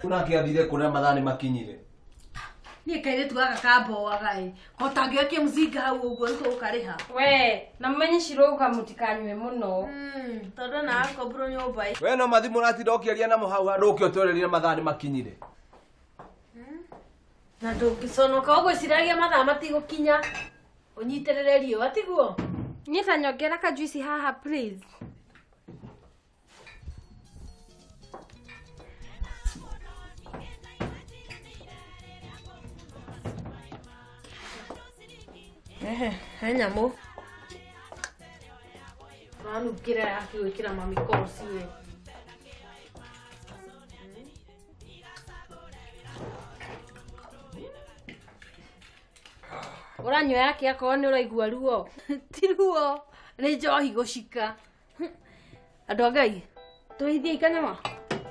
Nake athire kũrĩa mathaa nĩ makinyire. Niĩ kairĩtu gaka kamboaga ĩ ko tangĩokie mũcinga hau ũguo nĩ tũgũkarĩha. We, na mumenye Shiro mutikanyue muno. Tondũ na akombũrwo nyũmba ĩ. We no mathimũ ũratinda ũkĩaria namo hau handũ ũke ũtwarĩrie mathaa nĩ makinyire. Na ndũngĩconoka ũgwĩciragia mathaa matigũkinya ũnyitĩrĩre riũa tiguo. Niĩ ta nyongera kajuici haha please. Ehe, he nyamũ ũranungĩra yaki gwĩkĩra mami koroci we. Ũranyua yake akorwo nĩ ũraigua ruo. Ti ruo nĩ njohi gũcika. Andũ a Ngai tũhithie ikanyama.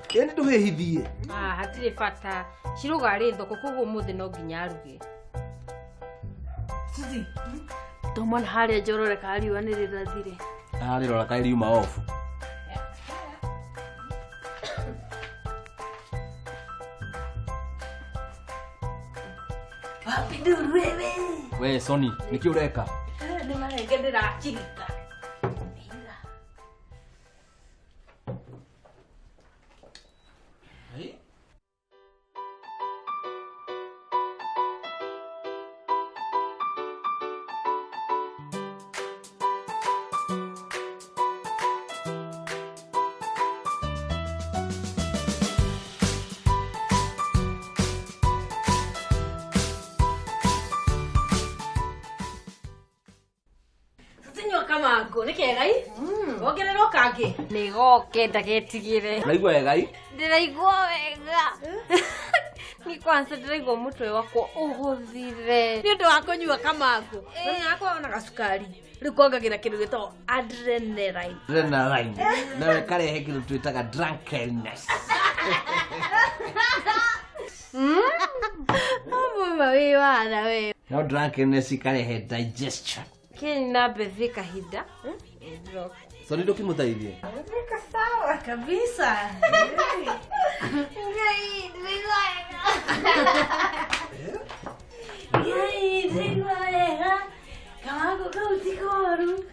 Ĩni ndũhĩhithie. Ah, hatirĩ bata. Shiruga arĩ thoko koguo ũmũthĩ no nginya aruge. Suzi, tomona harĩa njorore ka riũa nĩ rĩrathire. Ararĩrora kaĩ riuma off. Wapi nduru wewe? We Soni, nĩkĩ ũreka? Nĩ marenge ndĩrachirika. Tunyua kamango nĩ kega i wongererwo kangĩ. Nĩ goke ndagetigĩre. Ũraigua wega i? Ndĩraigua wega. Ni kwanza ndĩraigua mũtwe wakwa ũhũthire. Nĩ ũndũ wa kũnyua kamango na ona gacukari rĩu kongagĩra kĩndũ gĩtagwo adrenaline. Adrenaline. Nawe karehe kĩndũ twĩtaga drunkenness. Mama wĩ wana we. No drunkenness ikarehe digestion. Kĩ na bethi kahinda. Soni ndũkĩmũteithie. Niko sawa kabisa. Ngai, ndĩraigua wega. Ngai, ndĩraigua wega. Kamango kau ti koru.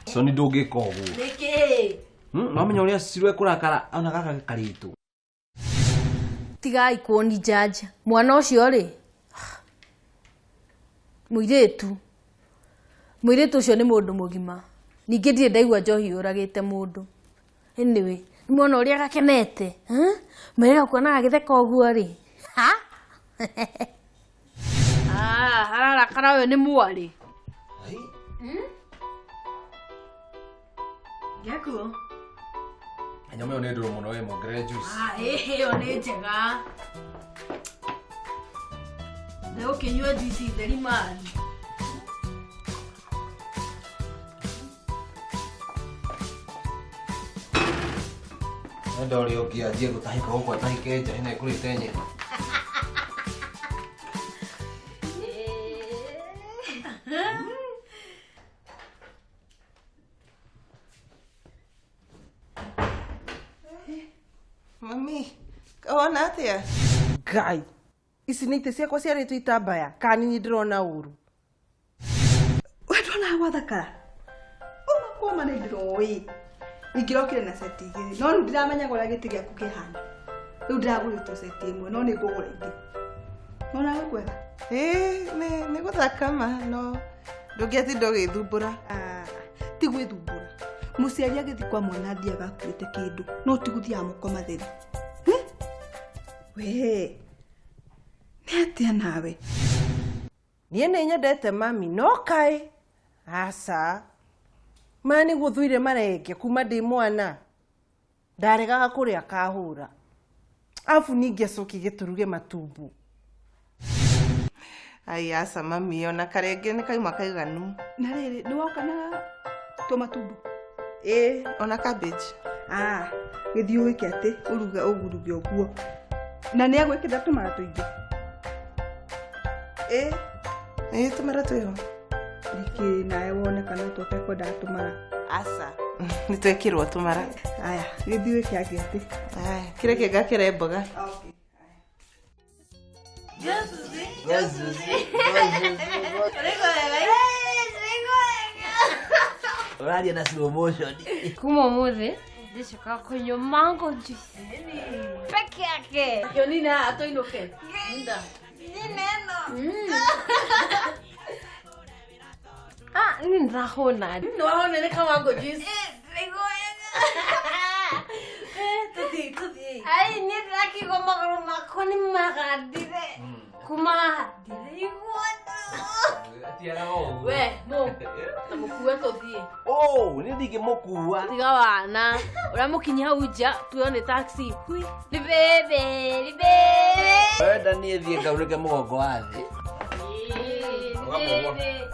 Soni ndũngĩka ũguo. Nĩkĩ? Wamenya ũrĩa Shiro ekũrakara ona gaka karĩtũ. Tigai kuoni judge. Mwana ũcio rĩ mũirĩtu mũirĩtu ũcio nĩ mũndũ mũgima. Ningĩ ndirĩ ndaigua njohi yũragĩte mũndũ. Anyway, nĩ mwona ũrĩa gakenete. Merĩga kuona gagĩtheka ũguo rĩ. Ha? Ah, hararakara ũyũ nĩ mwarĩ. Gĩakuo? Nyama ĩyo nĩ ndũrũ mũno we mongerere juice. Ah, ĩhĩ ĩyo nĩ njega. Nĩ ũkĩnyua juice theri mani. Enda ũrĩa ũngĩ anjie gũtahĩka gũkũ atahĩke nja ĩno ĩkũrĩte nyeni. Mami, wona atĩa? Ngai, ici nĩ itĩ ciakwa ciarĩtwo itambaya kana nĩ ndĩrona ũru? We ndona gwathakara uma kwoma nĩ ndĩroĩ ingĩrokire na seti igĩrĩ no rĩu ndiramenya ũrĩa gĩtĩ gĩaku kĩhana rĩu ndĩragũrĩtwo seti ĩmwe no nĩ ngũgũra ingĩ nona gwĩ kwega. Ĩĩ, nĩ gũthaka ma no ndũngĩatinda ũgĩthumbũra. Ah, ti gwĩthumbũra mũciari agĩthiĩ kwa mwana athiaga akuĩte kĩndũ no ti gũthiaga moko matheri. We nĩ atĩa nawe? Niĩ nĩ nyendete mami no kaĩ aca ma nĩguo thuire marenge kuma ndĩ mwana ndaregaga kũrĩa kahũra arabu ningĩ acoki gĩtũruge matumbu. Ai aca mami ona karenge nĩ kauma kaiganu. Na rĩrĩ nĩ woka na tũmatumbo? Ĩĩ ona cabbage. Ah, gĩthiĩ ũgĩke atĩ ũruge ũguruge ũguo na nĩ agwĩkĩra tũmara tũingĩ. Ĩĩ ĩĩ tũmara twĩho. Nĩkĩ nawe wone kana tũtekwendaga tũmara? Aca Nĩ twekĩrwo tũmara. Aya, gĩthiĩ wĩke angĩ atĩ. Aya, kĩrĩa kĩngĩ ngakĩre mboga. Okay. Ũraria na slow motion. Kuma ũmũthĩ ndicokaga kũnyua mango juice peke yake. Yonina atoinũke. Nda. Ah, nĩ ndĩrahũna. Nĩ wahona nĩ kamango juice. Tũthiĩ tũthiĩ. Ai, niĩ ndĩrakĩigua magũrũ makwa nĩ magandire. Kuma haha ndĩraigua Atiaraga ũguo. We, mũ. Ta mũkue tũthiĩ. Oh, nĩ ndingĩmũkua. Tiga wana. Ũramũkinyia hau nja tuoyo nĩ taxi. Hui. Nĩ bebe, nĩ bebe. Wenda niĩ thiĩ ngaunĩke mũgongo wa thĩ. Mũkue.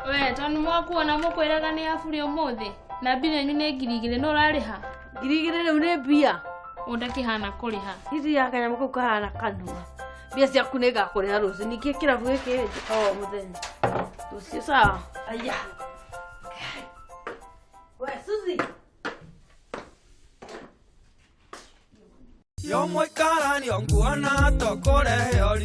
We tondũ mwakuona mũkwĩraga nĩ aburi ũmũthĩ na mbia yanyu nĩ 2,000 no ũrarĩha. 2,000 rĩu nĩ mbia. Ũndakĩhana kũrĩha. Hizi ya kanyamũ kau kahana kanua. Mbia ciaku nĩ ngakũrĩha rũciũ. Ningĩ kĩrabu gĩkĩ njĩkaga o mũthenya. Rũciũ sawa. Aya. We, Suzy. Yo mũikarani nguona tũkũrehe ori.